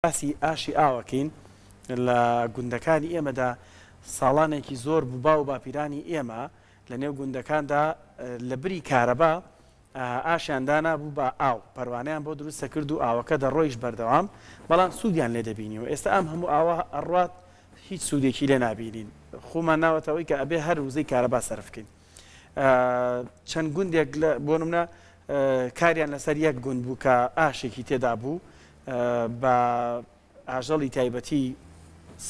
باسی ئاشی ئاوەکەین، لە گوندەکانی ئێمەدا ساڵانێکی زۆر بوو باو و باپیرانی ئێمە لە نێو گوندەکاندا لە بری کارەبا ئاشیان دانابوو بە ئاو، پەروانەیان بۆ دروست دەکرد و ئاوەکە دەڕۆیشت بەردەوام، بەڵام سوودیان لێ دەبینی و ئێستا ئەم هەموو ئاوە ئەڕوات هیچ سوودێکی لێ نابینین، خوومان ناوەتە ئەوەی کە ئەبێ هەر وزەی کارەبا سەرف بکەین. چەند گوندێک بۆ نمونە کاریان لەسەر یەک گوند بوو کە ئاشێکی تێدا بوو بە ئاژەڵی تایبەتی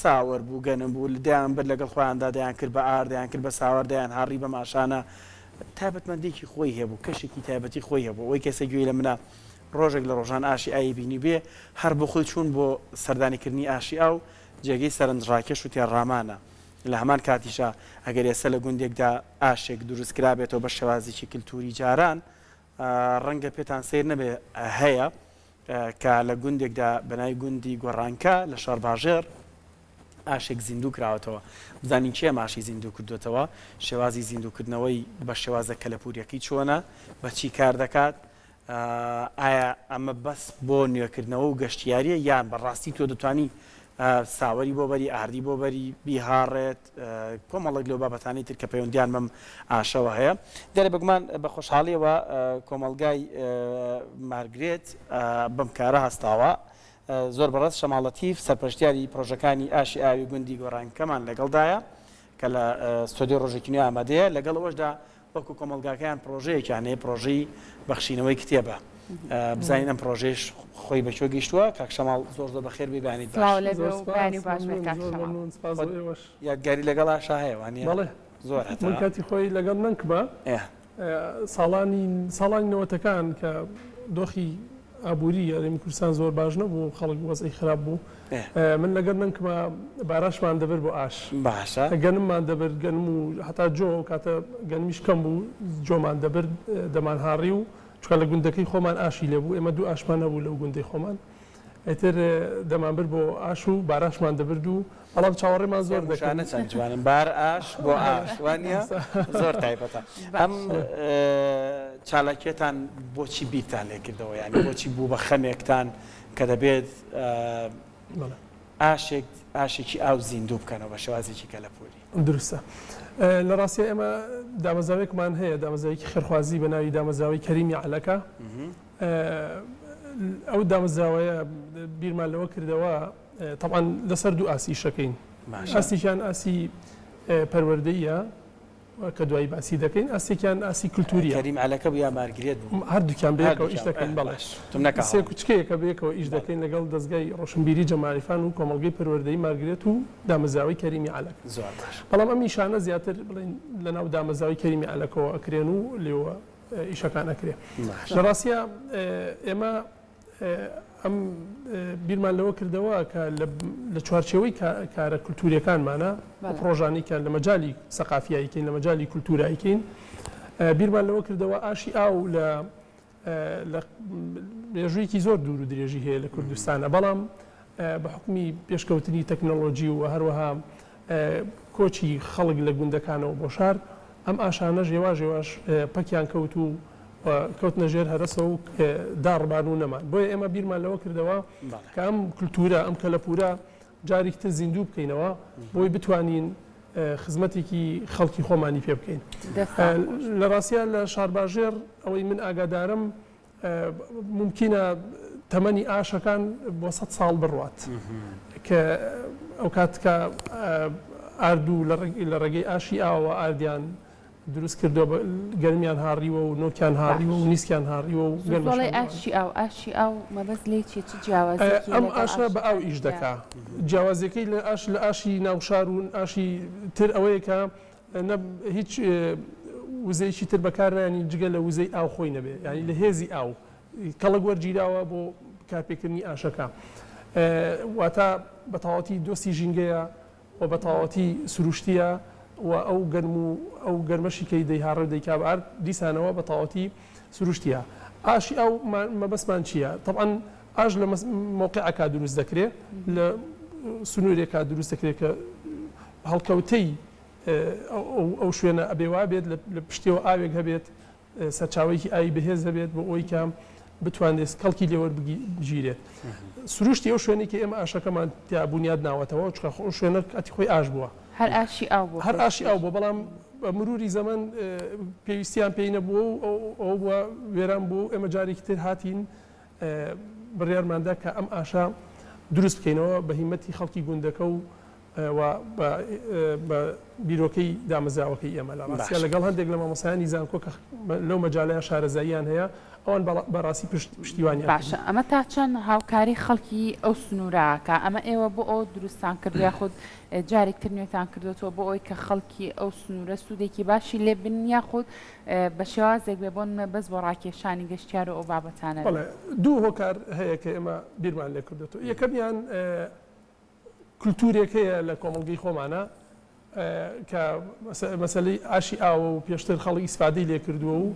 ساوەر بوو گەنم بوو دەیان برد لەگەڵ خۆیاندا دەیان کرد بە ئار دەیان کرد بە ساوەر دەیان هاڕی بە ماشانە تایبەتمەندێکی خۆی هەبوو کەشێکی تایبەتی خۆی هەبوو ئەوەی کەسە گوێی لە منە ڕۆژێک لە ڕۆژان ئاشی ئاوی بینی بێ هەر بۆ خۆی چوون بۆ سەردانیکردنی ئاشی ئاو جێگەی سەرنجڕاکێش و تێڕامانە لە هەمان کاتیشا ئەگەر ئێستا لە گوندێکدا ئاشێک دروست کرابێتەوە بە شێوازێکی کلتوری جاران، ڕەنگە پێتان سەیر نەبێ هەیە کە لە گوندێکدا بە ناوی گوندی گۆڕانکە لە شارباژێڕ ئاشێک زیندوو کراوەتەوە. بزانین کێ ئەم ئاشەی زیندوو کردووەتەوە، شێوازی زیندووکردنەوەی بە شێوازە کەلەپوورییەکەی چۆنە، بە چی کار دەکات، ئایا ئەمە بەس بۆ نوێکردنەوە و گەشتیارییە یان بە ڕاستی تۆ دەتوانی ساوەری بۆ بەری، ئاردی بۆ بەری، بیهاڕێت، کۆمەڵێک لەو بابەتانەی تر کە پەیوەندیان بەم ئاشەوە هەیە. دیارە بێگومان بە خۆشحاڵییەوە کۆمەڵگای مارگرێت بەم کارە هەستاوە. زۆر بەڕێز شەماڵ لەتیف سەرپەرشتیاری پڕۆژەکانی ئاشی ئاوی گوندی گۆڕانکەمان لەگەڵدایە کە لە ستۆدیۆی ڕۆژێکی نوێ ئامادەیە، لەگەڵ ئەوەشدا وەکو کۆمەڵگاکەیان پڕۆژەیەکیان هەیە، پڕۆژەی بەخشینەوەی کتێبە. بزانین ئەم پڕۆژەیەش خۆی بە کوێ گەیشتووە. کاک شەماڵ زۆر زۆر بەخێر بێی، بەیانیت باش. سڵاو لێ بێ زۆر و سپاس، بەیانی باش بێت مەمنون، کاک زۆر شەماڵ. مەمنون، سپاس بۆ خۆت ئێوەش. یادگاری لەگەڵ ئاشا هەیە وانیە؟ بەڵێ، زۆر هەتا. من کاتی خۆی لەگەڵ نەنکمە ئێ. ساڵانی ساڵانی نەوەتەکان کە دۆخی ئابووری هەرێمی کوردستان زۆر باش نەبوو، خەڵک وەزعی خراپ بوو، من لەگەڵ نەنکما باراشمان دەبرد بۆ ئاش. باشە. گەنممان دەبرد، گەنم و هەتا جۆ، ئەو کاتە گەنمیش کەم بوو، جۆمان دەبرد، دەمانهاڕی و چونکە لە گوندەکەی خۆمان ئاشی لێ بوو، ئێمە دوو ئاشمان هەبوو لەو گوندەی خۆمان. ئیتر دەمانبرد بۆ ئاش و باراشمان دەبرد و بەڵام چاوەڕێمان زۆر دەکرد. وشانە چەند جوانن بار ئاش بۆ ئاش وانیە زۆر تایبەتە ئەم چالاکیەتان بۆچی بیرتان لێکردەوە یانی بۆچی بوو بە خەمێکتان کە دەبێت ئاشێک ئاشێکی ئاو زیندوو بکەنەوە بە شێوازێکی کەلەپوری؟ دروستە. لە ڕاستیا ئێمە دامەزراوەیەکمان هەیە، دامەزراوەیەکی خێرخوازی بە ناوی دامەزراوەی کەریمی عەلەکە. ئەو دامەزراوەیە بیرمان لەوە کردەوە تەبعەن لەسەر دوو ئاست ئیشەکەین. ئاستێکیان ئاستی پەروەردەییە کە دوایی باسی دەکەین، ئاستێکیان ئاستی کلتوریە. کەریم عەلەکە بوو یا مارگرێت بوو؟ هەردووکیان بەیەکەوە ئیش دەکەن بەڵێ. سێ کوچکەیەکە بەیەکەوە ئیش دەکەین لەگەڵ دەزگای ڕۆشنبیری جەماعیفان و کۆمەڵگەی پەروەردەیی مارگرێت و دامەزراوەی کەریمی عەلەک. بەڵام ئەم ئیشانە زیاتر بڵێین لەناو دامەزراوەی کەریمی عەلەکەوە ئەکرێن و لێوە ئیشەکان ئەکرێ. لە ڕاستیا ئێمە ئەم بیرمان لەوە کردەوە کە لە چوارچێوەی کارە کولتوریەکانمانە ئەو پڕۆژانەی کە لە مەجالی سەقافیایکەین لە مەجالی کولتورایکەین بیرمان لەوە کردەوە ئاشی ئاو لە لە مێژوویەکی زۆر دوور و درێژی هەیە لە کوردستانە بەڵام بە حوکمی پێشکەوتنی تەکنەڵۆجی و هەروەها کۆچی خەڵک لە گوندەکانەوە بۆ شار، ئەم ئاشانەش یەواش یەواش پەکیان کەوت و کەوتنە ژێر هەرەسە و داڕمان و نەمان. بۆیە ئێمە بیرمان لەوە کردەوە کە ئەم کلتوورە، ئەم کەلەپوورە جارێکی تر زیندوو بکەینەوە بۆی بتوانین خزمەتێکی خەڵکی خۆمانی پێ بکەین. لە ڕاستیا لە شارباژێڕ ئەوەی من ئاگادارم مومکینە تەمەنی ئاشەکان بۆ سەد ساڵ بڕوات کە ئەو کات کە ئارد و لە ڕێگەی ئاشی ئاوە ئاردیان دروست کردووە گەرمیان هاڕیوە و نۆکیان هاڕیوە و نیسکیان هاڕیوە و گەرمەڵی ئاشی ئاو ئاشی ئاو مەبەست لێی چیە چ جیاوازیەکی ئەم ئاشە بە ئاو ئیش دەکا جیاوازیەکەی لە ئاش لە ئاشی ناوشار و ئاشی تر ئەوەیە کە نە هیچ وزەیەکی تر بەکار نایەنین جگە لە وزەی ئاو خۆی نەبێ یانی لە هێزی ئاو کەڵک وەرگیراوە بۆ کارپێکردنی ئاشەکە واتە بە تەواوەتی دۆستی ژینگەیە و بە تەواوەتی سروشتیە و ئەو گەرم و ئەو گەرمەشی کەی دەیهاڕێ و دەیکا بە ئارد دیسانەوە بە تەواوەتی سروشتیە ئاشی ئاو مەبەستمان چییە تەبعەن ئاش لە مەوقعەکە دروست دەکرێ لە سنوورێکا دروست دەکرێت کە هەڵکەوتەی ئەو شوێنە ئەبێ وابێت لە پشتیەوە ئاوێک هەبێت، سەرچاوەیەکی ئاوی بەهێز هەبێت بۆ ئەوەی کە. بتوانرێت کەڵکی لێ وەربگیرێت. سروشتی ئەو شوێنەی کە ئێمە ئاشەکەمان تیا بونیاد ناوەتەوە، چونکە خۆ ئەو شوێنە کاتی خۆی ئاش بووە. هەر ئاشی ئاو بووە هەر ئاشی پێشتر. ئاو بووە، بەڵام بە مروری زەمەن پێویستیان پێی نەبووە و ئەوە بووە وێران بووە و ئێمە جارێکی تر هاتین بڕیارمان دا کە ئەم ئاشە دروست بکەینەوە بە هیمەتی خەڵکی گوندەکە و و بە بیرۆکەی دامەزراوەکەی ئێمە لە ڕاستیا لەگەڵ هەندێک لە مامۆستایانی زانکۆ کە لەو مەجالەیا شارەزاییان هەیە ئەوان بەڕاستی پشتیوانیان باشە ئەمە تا چەند هاوکاری خەڵکی ئەو سنوورە ئەکا؟ ئەمە ئێوە بۆ ئەوە دروستتان کردووە یاخود جارێک تر نوێتان کردووەتەوە بۆ ئەوەی کە خەڵکی ئەو سنوورە سوودێکی باشی لێ ببینن یاخود بە شێوازێک بێ بۆ نمونە بەس بۆ ڕاکێشانی گەشتیار و ئەو بابەتانە بێ؟ بەڵێ دوو هۆکار هەیە کە ئێمە بیرمان لێ کردووەتەوە یەکەمیان کلتورێک هەیە لە کۆمەڵگەی خۆمانا کە مەسەلەی ئاشی ئاوە و پێشتر خەڵک ئیسفادەی لێ کردووە و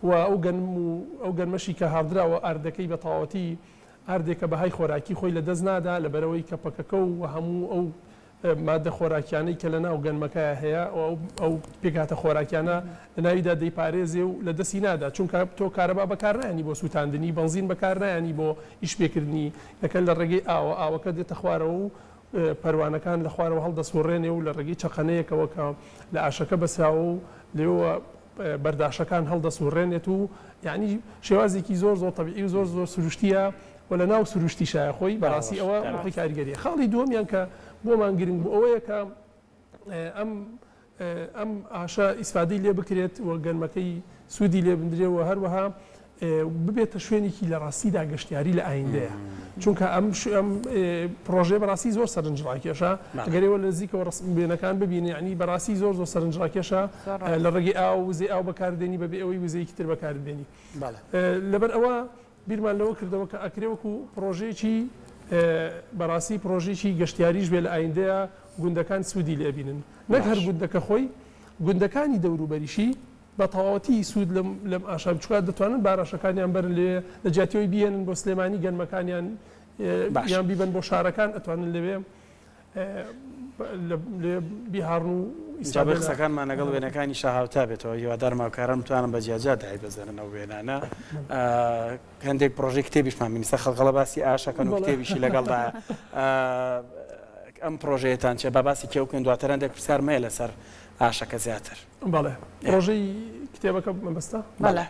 و ئەو گەنم و ئەو گەنمەشی کە هاڕدراوە ئاردەکەی بە تەواوەتی ئاردێکە بەهای خۆراکی خۆی لە دەست نادا لەبەرئەوەی کە پەکەکە و هەموو ئەو مادە خۆراکیانەی کە لە ناو گەنمەکەیا هەیە و ئەو پێکهاتە خۆراکیانە لە ناویدا دەیپارێزێ و لە دەستی نادا چونکە تۆ کارەبا بەکار نایەنی بۆ سووتاندنی بەنزین بەکار نایەنی بۆ ئیش پێکردنی دەکەن لە ڕێگەی ئاوە، ئاوەکە دێتە خوارەوە و پەروانەکان لە خوارەوە هەڵدەسوڕێنێ و لە ڕێگەی چەقەنەیەکەوە کە لە ئاشەکە بەسراوە و لەوێوە بەرداشەکان هەڵدەسوڕێنێت و یەعنی شێوازێکی زۆر زۆر تەبیعی و زۆر زۆر سروشتییە و لە ناو سروشتیشایە خۆی بەڕاستی ئەوە خۆی کاریگەرییە. خاڵی دووەمیان کە بۆمان گرنگ بوو ئەوەیە کە ئەم ئەم ئاشە ئیسفادەی لێ بکرێت و گەنمەکەی سوودی لێ بندرێ و هەروەها ببێتە شوێنێکی لە ڕاستیدا گەشتیاری لە ئایندەیە چونکە ئەم ئەم پرۆژەیە بەڕاستی زۆر سەرنجڕاکێشە ئەگەر ئێوە لە نزیکەوە ڕسم وێنەکان ببینن یعنی بەڕاستی زۆر زۆر سەرنجڕاکێشە لە ڕێگەی ئاو وزەی ئاو بەکاردێنی بەبێ ئەوەی وزەیەکی تر بەکاربێنی لەبەر ئەوە بیرمان لەوە کردەوە کە ئەکرێ وەکو پڕۆژەیەکی بەڕاستی پڕۆژەیەکی گەشتیاریش بێ لە ئایندەیا گوندەکان سوودی لێ بینن نەک هەر گوندەکە خۆی گوندەکانی دەوروبەریشی بە تەواوەتی سوود لەم لەم ئاشە چونکە دەتوانن باراشەکانیان بەرن لەوێ لە جیاتی ئەوەی بیهێنن بۆ سلێمانی گەنمەکانیان یان بیبەن بۆ شارەکان ئەتوانن لەوێ لێ بیهاڕن و جا بۆی قسەکانمان لەگەڵ وێنەکانی شا هاوتا بێتەوە هیوادارم هاوکاران بتوانن بە جیاجیا دایبەزێنن ئەو وێنانە هەندێک پرۆژەی کتێبیشمان بینیستە خەڵکەڵە باسی ئاشەکەن و کتێبیشی لەگەڵدا ئەم پرۆژەیەتان چێ با باسی کێو بکەین دواتر هەندێک پرسیار مەیە لەسەر ئاشەکە زیاتر. بەڵێ پرۆژەی کتێبەکە مەبەستە؟ بەڵێ.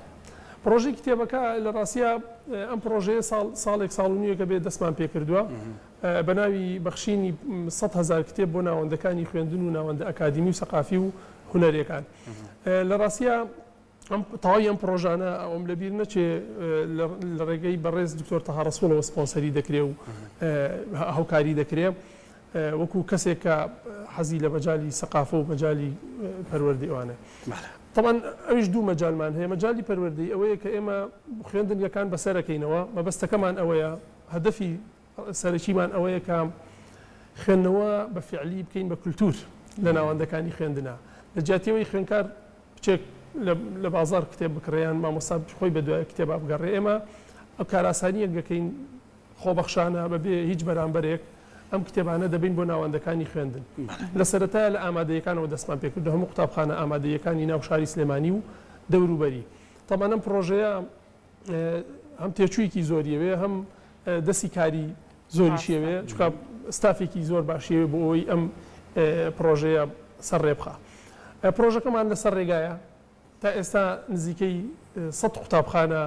پرۆژەی کتێبەکە لە ڕاستیا ئەم پرۆژەیە ساڵ ساڵێک ساڵ و نیوێکە بێ دەستمان پێکردووە بە ناوی بەخشینی 100,000 کتێب بۆ ناوەندەکانی خوێندن و ناوەندە ئەکادیمی و سەقافی و هونەریەکان لە ڕاستیا ئەم تەواوی ئەم پڕۆژانە ئەوەم لەبیر نەچێ لە ڕێگەی بەڕێز دکتۆر تەها ڕەسوڵەوە سپۆنسەری دەکرێ و هاوکاری دەکرێ وەکو کەسێک کە حەزی لە مەجالی سەقافە و مەجالی پەروەردەی ئەوانە. تەبعەن ئەویش دوو مەجالمان هەیە مەجالی پەروەردەی ئەوەیە کە ئێمە خوێندنگەکان بەسەرەکەینەوە مەبەستەکەمان ئەوەیە هەدەفی سەرەکیمان ئەوەیە کە خوێندنەوە بە فیعلی بکەین بە کولتوور لە ناوەندەکانی خوێندنا لە جیاتی ئەوەی خوێندکار بچێت لە بازاڕ کتێب بکڕێ یان مامۆستا خۆی بە دوای کتێبا بگەڕێ ئێمە ئەو کارئاسانییەک دەکەین خۆبەخشانە بەبێ هیچ بەرامبەرێک ئەم کتێبانە دەبەین بۆ ناوەندەکانی خوێندن لە سەرەتایە لە ئامادەیەکانەوە دەستمان پێکردو هەموو قوتابخانە ئامادەیەکانی ناو شاری سلێمانی و دەوروبەری تەبعەن ئەم پڕۆژەیە هەم تێچوویەکی زۆری ئەوێ هەم دەستی کاری زۆریشی ئەوێ چونکە ستافێکی زۆر باشی ئەوێ بۆ ئەوەی ئەم پڕۆژەیە سەر ڕێ بخا. پڕۆژەکەمان لەسەر ڕێگایە تا ئێستا نزیکەی سەد قوتابخانە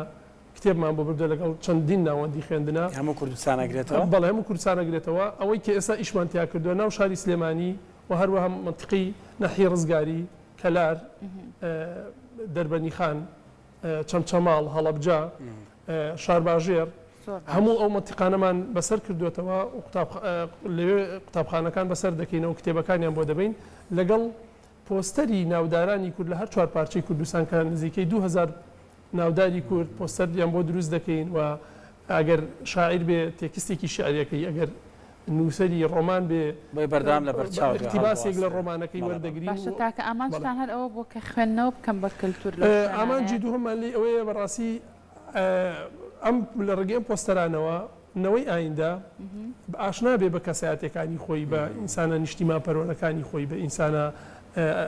کتێبمان بۆ بردووە لەگەڵ چەندین ناوەندی خوێندنە. هەموو کوردستان ئەگرێتەوە؟ بەڵێ هەموو کوردستان ئەگرێتەوە. ئەوەی کە ئێستا ئیشمان تیا کردووە ناو شاری سلێمانی و هەروەها مەنتیقەی ناحیەی ڕزگاری، کەلار، دەربەندیخان، چەمچەماڵ، هەڵەبجە، شارباژێڕ، هەموو ئەو مەنتیقانەمان بەسەر کردووەتەوە و لەوێ قوتابخانەکان بەسەر دەکەینەوە، کتێبەکانیان بۆ دەبەین، لەگەڵ پۆستەری ناودارانی کورد لە هەر چوار پارچەی کوردستان کە نزیکەی 2000 ناوداری کورد پۆستەریان بۆ دروست دەکەین و ئەگەر شاعیر بێ تێکستێکی شیعریەکەی، ئەگەر نووسەری ڕۆمان بێ بۆیە بەردەوام لەبەر چاو بێ ئیقتیباسێک لە ڕۆمانەکەی وەردەگرین باشە و تاکە ئامانجتان هەر ئەوە بووە کە خوێندنەوە بکەن بە کەلتوور لەو شوێنانەیە؟ ئامانجی دووهەممان لێی ئەوەیە بەڕاستی ئەم لە ڕێگەی ئەم پۆستەرانەوە نەوەی ئایندە ئاشنا بێ بە کەسایەتیەکانی خۆی بە ئینسانە نیشتیمانپەروەرەکانی خۆی بە ئینسانە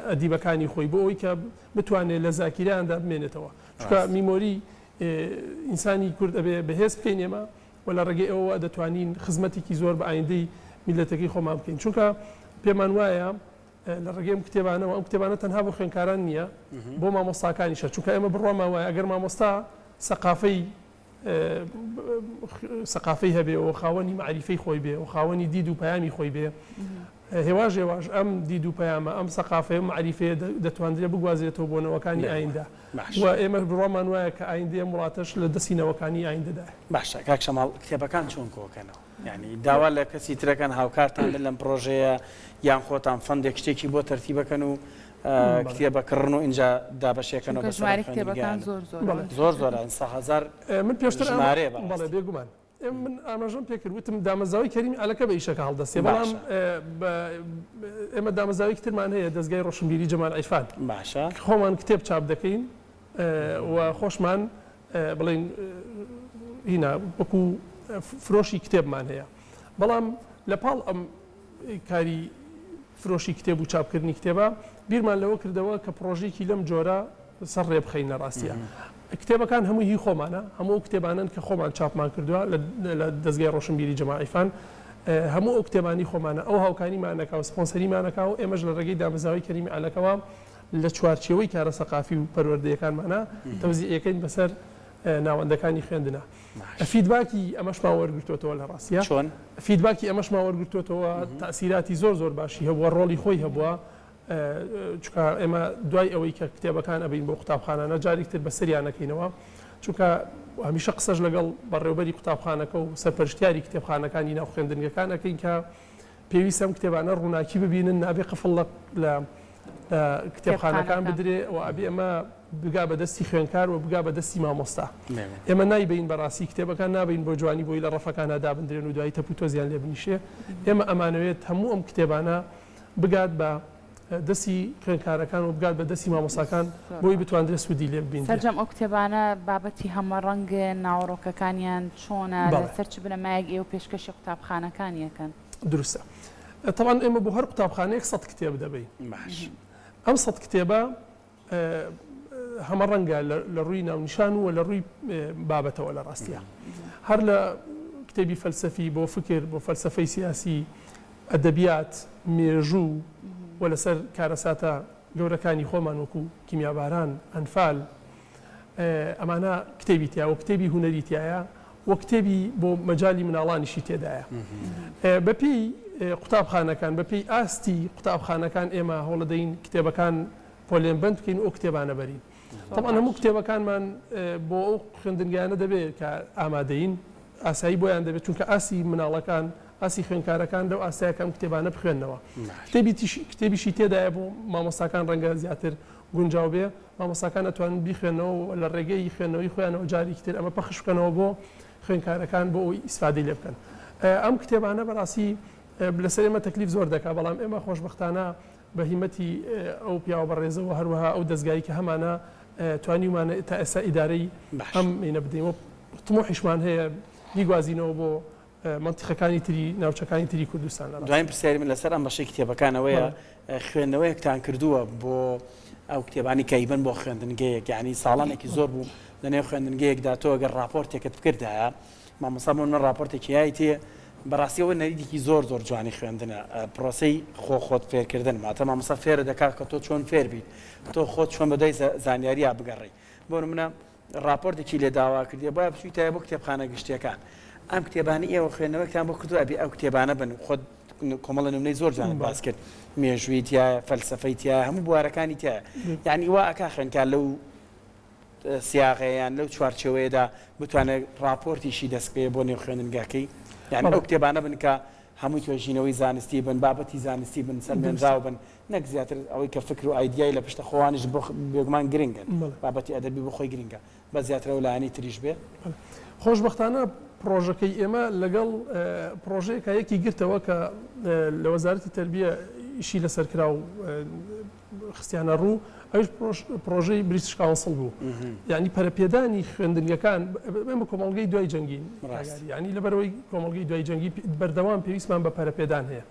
ئەدیبەکانی خۆی بۆ ئەوەی کە بتوانێت لە زاکیرەیاندا بمێنێتەوە چونکە memory. ئینسانی کورد ئەبێ بەهێز بکەین ئێمە و لە ڕێگەی ئەوەوە دەتوانین خزمەتێکی زۆر بە ئایندەی میللەتەکەی خۆمان بکەین چونکە پێمان وایە لە ڕێگەی ئەم کتێبانەوە ئەم کتێبانە تەنها بۆ خوێندکاران نییە بۆ مامۆستاکانیشە چونکە ئێمە بڕوامان وایە ئەگەر مامۆستا سەقافەی سەقافەی هەبێ و خاوەنی مەعریفەی خۆی بێ و خاوەنی دید و پەیامی خۆی بێ هێواش هێواش ئەم دید و پەیامە ئەم سەقافەیە و مەعریفەیە دەتواندرێ بگوازرێتەوە بۆ نەوەکانی ئایندە و ئێمەش بڕوامان وایە کە ئایندەی ئەم وڵاتەش لە دەستی نەوەکانی ئایندەدایە. باشە کاک شەماڵ کتێبەکان چۆن کۆکەنەوە؟ یانی داوا لە کەسی ترەکەن هاوکارتان بن لەم پڕۆژەیە یان خۆتان fund ێک شتێکی بۆ تەرتیبەکەن و کتێبە کڕن و ئینجا دابەشێکەنەوە چونکە بەسەر ژمارەی کتێبەکان خوێندنگایانە؟ زۆر زۆرە. بەڵێ. زۆر زۆرە ئینسا هەزار من پێشتر ئامە ژمارەیە بەڵێ بەڕاستی. بێگومان. من ئاماژەم پێکرد وتم دامەزراوەی کەریمی عەلەکە بە ئیشەکە هەڵدەستێ بەڵام باشە. بە ئێمە دامەزراوەیەکی ترمان هەیە دەزگای ڕۆشنبیری جەمال عیرفان باشە. خۆمان کتێب چاپ دەکەین و خۆشمان بڵێین هینا وەکو فرۆشی کتێبمان هەیە بەڵام لە پاڵ ئەم کاری فرۆشی کتێب و چاپکردنی کتێبە بیرمان لەوە کردەوە کە پڕۆژەیەکی لەم جۆرە سەر ڕێ بخەین لە ڕاستیە کتێبەکان هەمووی هی خۆمانە هەموو ئەو کتێبانەن کە خۆمان چاپمان کردووە لە دەزگای ڕۆشنبیری جەمال عیرفان هەموو ئەو کتێبانی خۆمانە ئەو هاوکاریمانەکە و سپۆنسەریمانەکە و ئێمەش لە ڕێگەی دامەزراوەی کەریمی عەلەکەوە لە چوارچێوەی کارە سەقافی و پەروەردەیەکانمانە تەوزیعیەکەین بەسەر ناوەندەکانی خوێندنا. feedback ی ئەمەشمان وەرگرتووەتەوە لە ڕاستیا. چۆن؟ feedback ی ئەمەشمان وەرگرتووەتەوە، تەئسیراتی زۆر زۆر باشی هەبووە، ڕۆڵی خۆی هەبووە، چونکە ئێمە دوای ئەوەی کە کتێبەکان ئەبەین بۆ قوتابخانانە جارێکی تر بەسەریان ئەکەینەوە، چونکە هەمیشە قسەش لەگەڵ بەڕێوبەری قوتابخانەکە و سەرپەرشتیاری کتێبخانەکانی ناو خوێندنگەکان ئەکەین کە پێویستە ئەم کتێبانە ڕووناکی ببینن، نابێ قفڵ لە لە کتێبخانەکان بدرێ و ئەبێ ئەمە بگا بە دەستی خوێندکار و بگا بە دەستی مامۆستا. ئێمە نایبەین بەڕاستی کتێبەکان نابەین بۆ جوانی بۆی لە ڕەفەکانا دابندرێن و دوایی تەپوتۆزیان لێ بنیشێ. ئێمە ئەمانەوێت هەموو ئەم کتێبانە بگات بە دەستی خوێندکارەکان و بگات بە دەستی مامۆستاکان بۆی بتواندرێ سوودی لێ ببیندرێ. سەرجەم ئەو کتێبانە بابەتی هەمەڕەنگن، ناوەڕۆکەکانیان چۆنە، لەسەر چ بنەمایەک ئێوە پێشکەشی قوتابخانەکانی ئەکەن؟ دروستە. تەبعەن ئێمە بۆ هەر قوتابخانەیەک سەت کتێب دەبەین. باش. ئەم سەت کتێبە هەمەڕەنگە لە ڕووی ناونیشان و لە ڕووی بابەتەوە لە ڕاستیا. هەر لە کتێبی فەلسەفی بۆ فکر، بۆ فەلسەفەی سیاسی، ئەدەبیات، مێژوو و لەسەر کارەساتە گەورەکانی خۆمان وەکو کیمیاباران، ئەنفال، ئەمانە کتێبی تیا و کتێبی هونەری تیایە و کتێبی بۆ مەجالی مناڵانیشی تێدایە. بەپێی قوتابخانەکان، بەپێی ئاستی قوتابخانەکان ئێمە هەوڵەدەین کتێبەکان پۆلێنبەند بکەین و ئەو کتێبانە بەرین. تەبعەن هەموو کتێبەکانمان بۆ ئەو خوێندنگایانە دەبێت کە ئامادەین، ئاسایی بۆیان دەبێت، چونکە ئاستی مناڵەکان، ئاستی خوێندکارەکان لەو ئاستەیە کە ئەم کتێبانە بخوێننەوە. کتێبیشی تێدایە بۆ مامۆستاکان ڕەنگە زیاتر گونجاو بێ، مامۆستاکان ئەتوانن بیخوێننەوە و لە ڕێگەی خوێندنەوەی خۆیانەوە جارێکی تر ئەمە پەخش بکەنەوە بۆ خوێندکارەکان بۆ ئەوەی ئیسفادەی لێ بکەن. ئەم کتێبانە بەڕاستی لەسەر ئێمە تەکلیف زۆر دەکا، بەڵام ئێمە خۆشبەختانە بە هیمەتی ئەو پیاوە بەڕێزە و هەروەها ئەو دەزگای کە هەمانە توانیومانە تا ئێستا ئیدارەی ئەم مینە بدەین و تموحیشمان هەیە بیگوازینەوە بۆ مەنتیقەکانی تری ناوچەکانی تری کوردستان. لە ڕاستیا. دوایین پرسیاری من لەسەر ئەم بەشەی کتێبەکان ئەوەیە خوێندنەوەیەکتان کردووە بۆ ئەو کتێبانی کە ئەیبەن بۆ خوێندنگەیەک یعنی ساڵانێکی زۆر بوو لەنێو خوێندنگەیەکدا تۆ گەر ڕاپۆرتێکت بکردایە مامۆستا بۆ من ڕاپۆرتێکی یایتێ بەڕاستی ئەوە نەریتێکی زۆر زۆر جوانی خوێندنە پرۆسەی خۆ خۆت فێرکردن واتە مامۆستا فێرە دەکات کە تۆ چۆن فێر بیت تۆ خۆت چۆن بەدوای زانیاریا بگەڕێی بۆ نمونە ڕاپۆرتێکی لێ داوا کردیە بۆیە بچویتایە بۆ کتێبخانە گشتیەکان ئەم کتێبانەی ئێوە خوێندنەوەکتان بۆ کردوە ئەبێ ئەو کتێبانە بن خۆت کۆمەڵە نمونەی زۆر جوانت باس کرد مێژووی تایە فەلسەفەی تایە هەموو بوارەکانی تایە یعنی وا ئەکا خوێندکار لەو سیاغەیان لەو چوارچێوەیەدا بتوانێت ڕاپۆرتیشی دەست بکەوێت بۆ نێو خوێندنگاکەی یعنی ئەو کتێبانە بن کە هەمووی توێژینەوەی زانستی بن بابەتی زانستی بن سەلمێنراو بن نەک زیاتر ئەوەی کە فکر و ئایدیای لە پشتە خۆوانیش بۆ بێگومان گرنگن بابەتی ئەدەبی بۆ خۆی گرنگە بەس زیاتر ئەو لایەنەی تریش بێ. خۆشبەختانە پڕۆژەکەی ئێمە لەگەڵ پڕۆژەیەکا یەکی گرتەوە کە لە وەزارەتی تەربیە ئیشی لەسەر کرا و خستیانە ڕوو ئەویش پڕۆژەی British Council بوو یعنی پەرەپێدانی خوێندنگەکان ئێمە کۆمەڵگەی دوای جەنگین یعنی لەبەرەوەی کۆمەڵگەی دوای جەنگی بەردەوام پێویستمان بە پەرەپێدان هەیە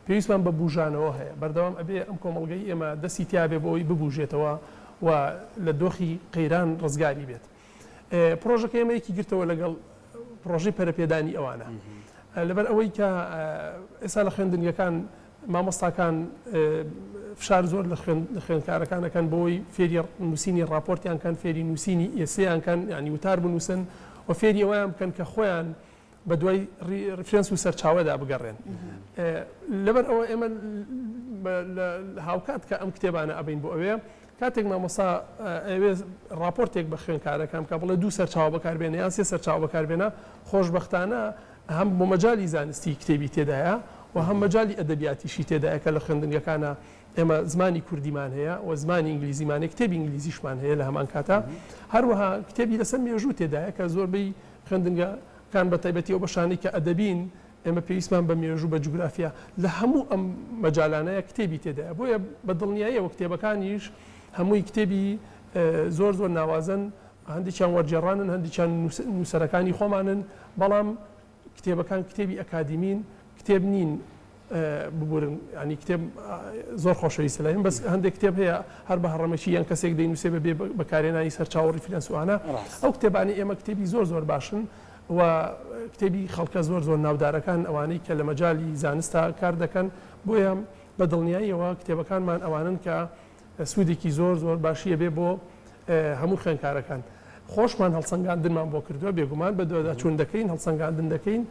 پێویستمان بە بوژانەوە هەیە بەردەوام ئەبێ ئەم کۆمەڵگەی ئێمە دەستی تیابێ بۆ ئەوەی ببوژێتەوە و لە دۆخی قەیران ڕزگاری بێت. پرۆژەکە ئێمە یەکی گرتەوە لەگەڵ پرۆژەی پەرەپێدانی ئەوانە. لەبەر ئەوەی کە ئێستا لە خوێندنگەکان مامۆستاکان فشار زۆر لە خوێندکارەکان ئەکەن بۆی فێری نووسینی ڕاپۆرتیان کەن، فێری نووسینی essay یان کەن، یانی وتار بنووسن و فێری ئەوەیان بکەن کە خۆیان بە دوای reference و سەرچاوەدا بگەڕێن. لەبەر ئەوە ئێمە هاوکات کە ئەم کتێبانە ئەبەین بۆ ئەوێ، کاتێک مامۆستا ئەیەوێ ڕاپۆرتێک بە خوێندکارەکان بکا بڵێ دوو سەرچاوە بەکاربێنە یان سێ سەرچاوە بەکاربێنە، خۆشبەختانە هەم بۆ مەجالی زانستی کتێبی تێدایە و هەم مەجالی ئەدەبیاتیشی تێدایە کە لە خوێندنگەکانا ئێمە زمانی کوردیمان هەیە و زمانی ئینگلیزیمان هەیە، کتێبی ئینگلیزیشمان هەیە لە هەمان کاتا. هەروەها کتێبی لەسەر مێژوو تێدایە کە زۆربەی خوێندنگەکان بە تایبەتی ئەو بەشانەی کە ئەدەبین ئێمە پێویستمان بە مێژوو، بە جوگرافیا، لە هەموو ئەم مەجالانەیە کتێبی تێدایە. بۆیە بە دڵنیاییەوە کتێبەکانیش هەمووی کتێبی زۆر زۆر ناوازەن، هەندێکیان وەرگێڕانن، هەندێکیان نووسەرەکانی خۆمانن، بەڵام کتێبەکان کتێبی ئەکادیمین، کتێب نین ببورن یانی کتێب زۆر خۆشەویستە لای من بەس هەندێک کتێب هەیە هەر بە هەڕەمەکی یان کەسێک دەینووسێ بە بێ بەکارهێنانی سەرچاوە و reference و ئانە ئەو کتێبانەی ئێمە کتێبی زۆر زۆر باشن و کتێبی خەڵکە زۆر زۆر ناودارەکان ئەوانەی کە لە مەجالی زانستا کار دەکەن بۆیە بە دڵنیاییەوە کتێبەکانمان ئەوانن کە سوودێکی زۆر زۆر باشی ئەبێ بۆ هەموو خوێندکارەکان. خۆشمان هەڵسەنگاندنمان بۆ کردووە، بێگومان بەدواداچوون دەکەین، هەڵسەنگاندن دەکەین،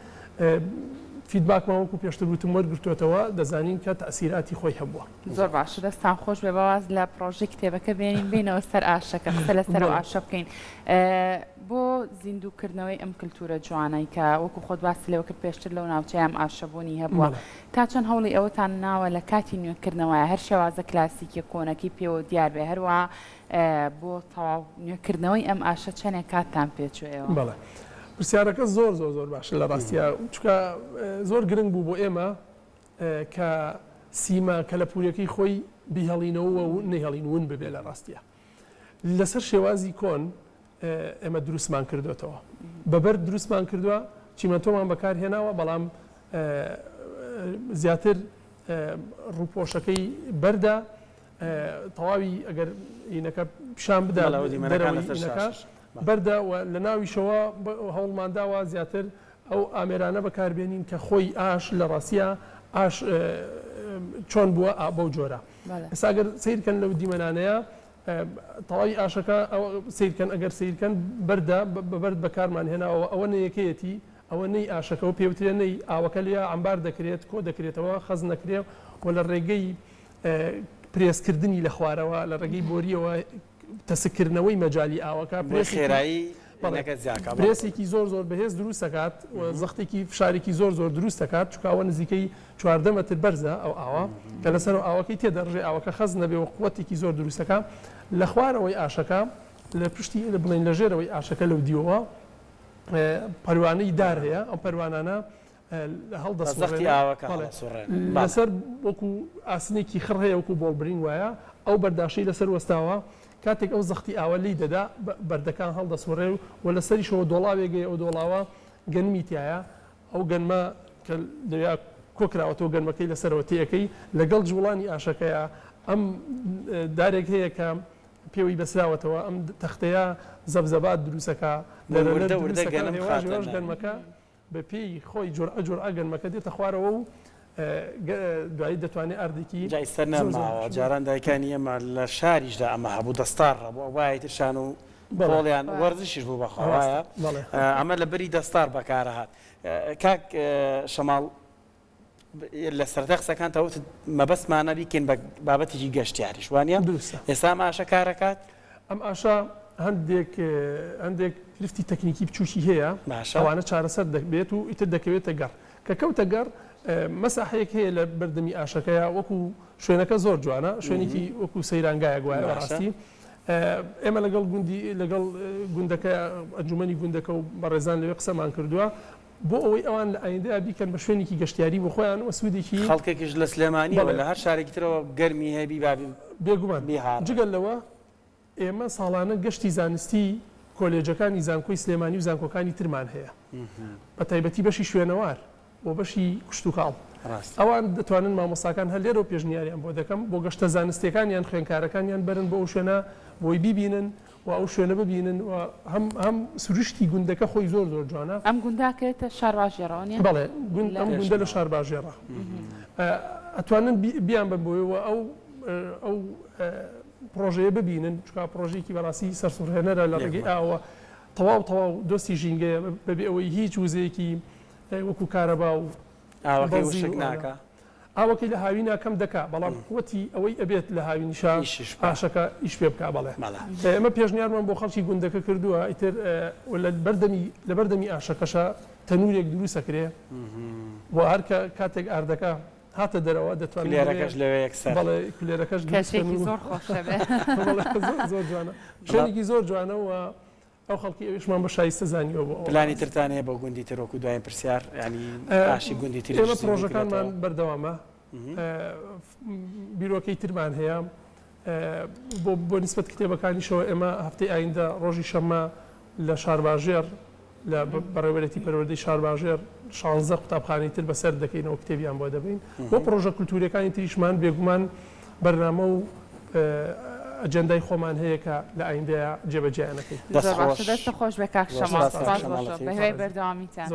feedback مان وەکو پێشتر وتم وەرگرتووەتەوە، دەزانین کە تەئسیراتی خۆی هەبووە. زۆر باشە دەستتان خۆش بێ، با واز لە پڕۆژەی کتێبەکە بێنین بێینەوە سەر ئاشەکە، قسە لەسەر ئەو ئاشە بکەین. بۆ زیندوو کردنەوەی ئەم کلتورە جوانەی کە وەکو خۆت باست لێوە کرد پێشتر لەو ناوچەیە ئەم ئاشە بوونی هەبووە، تا چەند هەوڵی ئەوەتان ناوە لە کاتی نوێکردنەوەیا هەر شێوازە کلاسیکیە کۆنەکەی پێوە دیار بێ هەروەها بۆ تەواو نوێکردنەوەی ئەم ئاشە چەنێک کاتتان پێچوو ئێوە؟ بەڵێ پرسیارەکە زۆر زۆر زۆر باشە لە ڕاستیا چونکە زۆر گرنگ بوو بۆ ئێمە کە سیما کەلەپوورەکەی خۆی بیهێڵینەوە و نەهێڵین ون ببێ لە ڕاستیا لەسەر شێوازی کۆن ئێمە دروستمان کردوێتەوە بە بەرد دروستمان کردووە چیمەنتۆمان بەکار هێناوە بەڵام زیاتر ڕووپۆشەکەی بەردە تەواوی ئەگەر ئینەکە پیشان بدا بەردە و لە ناویشەوە هەوڵمانداوە زیاتر ئەو ئامێرانە بەکاربێنین کە خۆی ئاش لە ڕاستە ئاش چۆن بووە بەو جۆرە ئێستا گەر سەیرکەن لەو دیمەنانەیە تەواوی ئاشەکە سەیرکەن ئەگەر سەیرکەن بەردە بە بەرد بەکارمان هێناوە ئەوە نەیەکەیەتی ئەوە نەی ئاشەکە و پێوترێ نەی ئاوەکە لێ عەمبار دەکرێت کۆ دەکرێتەوە خەز نەکرێ و لە ڕێگەی پرێسکردنی لە خوارەوە لە ڕێگەی بۆریەوە تەسککردنەوەی مەجالی ئاوەکە خێرایی پرێسێکی زۆر زۆر بەهێز دروست دەکات و زەختێکی فشارێکی زۆر زۆر دروست دەکات چونکە ئەوە نزیکەی 14 مەتر بەرزە ئەو ئاوە کە لەسەر ئاوەکەی تێدەڕژێ ئاوەکە خەز نەبێ و قوتێکی زۆر دروست دەکات لە خوارەوەی ئاشەکە لە پشتی بڵێن لە ژێرەوەی ئاشەکە لەو دیوەوە پەروانەی دار هەیە ئەم پەروانانە هەڵدەسوڕێنن لەسەر وەکو ئاسنێکی خڕ هەیە وەکو ball bearing وایە ئەو بەرداشەی لەسەر وەستاوە کاتێک ئەو زەختی ئاوە لی دەدا بەردەکان هەڵدەسوڕێ و لەسەریشەوە دۆڵاوێک هەیە ئەو دۆڵاوە گەنمی تایە ئەو گەنمە کە لەویا کۆکراوەتەوە گەنمەکەی لەسەرەوە تێەکەی لەگەڵ جوڵانی ئاشەکەیە ئەم دارێک هەیە کە پێوەی بەسراوەتەوە ئەم تەختەیە زەبزەبات دروستەکە وردە وردە گەنم گەنمەکە بە پێی خۆی جورعە جورعە گەنمەکە دێتە خوارەوە و دوایی دەتوانێ ئاردێکی جا ئیستا نەماوە جاران دایکانی ئێمە لە شاریشدا ئەمە هەبوو دەستاڕ هەبوو ئەوایە تر شان و قۆڵیان وەرزشیش بوو بەخوا وایە ئەمە لە بری دەستاڕ بەکارەهات کاک شەماڵ لە سەرەتای قسەکانتا وتت مەبەستمانە بیکەین بە بابەتێکی گەشتیاریش وانە دروستە ئێستا ئەم ئاشە کارەکات؟ ئەم ئاشە هەندێک هەندێک گرفتی تەکنیکی بچووکی هەیە باشە ئەوانە چارەسەر دەبێت و ئیتر دەکەوێتە گەڕ کە کەوتە گەڕ مەساحەیەک هەیە لە بەردەمی ئاشەکەیە وەکو شوێنەکە زۆر جوانە شوێنێکی وەکو سەیرانگایەک وایە باشە بەڕاستی ئێمە لەگەڵ گوندی لەگەڵ گوندەکە ئەنجومەنی گوندەکە و بەڕێزان لەوێ قسەمان کردووە بۆ ئەوەی ئەوان لە ئایندەیا بیکەن بە شوێنێکی گەشتیاری بۆ خۆیان و سوودێکی خەڵکێکیش لە سلێمانیەوە بەڵێ. لە هەر شارێکی ترەوە گەرمی هەیە بیبا بێگومان. بیهاڕێ. جگە لەوە ئێمە ساڵانە گەشتی زانستی کۆلێجەکانی زانکۆی سلێمانی و زانکۆکانی ترمان هەیە بە تایبەتی بەشی شوێنەوار و بەشی کشتوکاڵ ڕاستە. ئەوان دەتوانن مامۆستاکان هەر لێرەوە پێشنیاریان بۆ دەکەم بۆ گەشتە زانستیەکانیان خوێندکارەکانیان بەرن بۆ ئەو شوێنە بۆی بیبینن. و ئەو شوێنە ببینن و هەم هەم سروشتی گوندەکە خۆی زۆر زۆر جوانە. ئەم گوندە ئەکەوێتە شارباژێڕەوە نیە؟ بەڵێ گوند ئەم گوندە لە شارباژێڕە. ئەتوانن بیانبەن بۆی و ئەو ئەو پڕۆژەیە ببینن چونکە پڕۆژەیەکی بەڕاستی سەرسوڕهێنەرە لە ڕێگەی ئاوە تەواو تەواو دۆستی ژینگەیە بەبێ ئەوەی هیچ وزەیەکی وەکو کارەبا و ئاوەکەی وشک ناکا؟ ئاوەکەی لە هاوینا کەم دەکا بەڵام قوتی ئەوەی ئەبێت لە هاوینیشا ئاشەکە ئیش پێ بکا بەڵێ ئێمە پێشنیارمان بۆ خەڵکی گوندەکە کردووە ئیتر لە بەردەمی لە بەردەمی ئاشەکەشە تەنورێک دروست ئەکرێ و هەر کە کاتێک ئاردەکە هاتە دەرەوە دەتوانن کولێرەکەش لەوێ یەکسەر بەڵێ کولێرەکەش دروست کەن و زۆر خۆشە بێ زۆر جوانە شوێنێکی زۆر جوانە و ئەو خەڵکی ئەوێشمان بە شایستە زانیوە بۆ ئەوە. پلانی ترتان هەیە بۆ گوندی تر وەکو دواین پرسیار یانی ئاشی گوندی تریش ئێمە پرۆژەکانمان بەردەوامە بیرۆکەی ترمان هەیە بۆ بۆ نیسبەت کتێبەکانیشەوە ئێمە هەفتەی ئایندە ڕۆژی شەممە لە شارباژێڕ لە بەڕێوەبەرێتی پەروەردەی شارباژێڕ شانزە قوتابخانەی تر بەسەر دەکەینەوە کتێبیان بۆ دەبەین بۆ پڕۆژە کولتووریەکانی تریشمان بێگومان بەرنامە و ئەجێندای خۆمان هەیە کە لە ئایندەیا جێبەجێیان ئەکەین. دەست زۆر خۆش. باشە دەستت خۆش بێ کاک زۆر شەماڵ سپاس کاک سپاس شەماڵ بۆ تۆ لەتیف. بەهیوای بەردەوامیتان.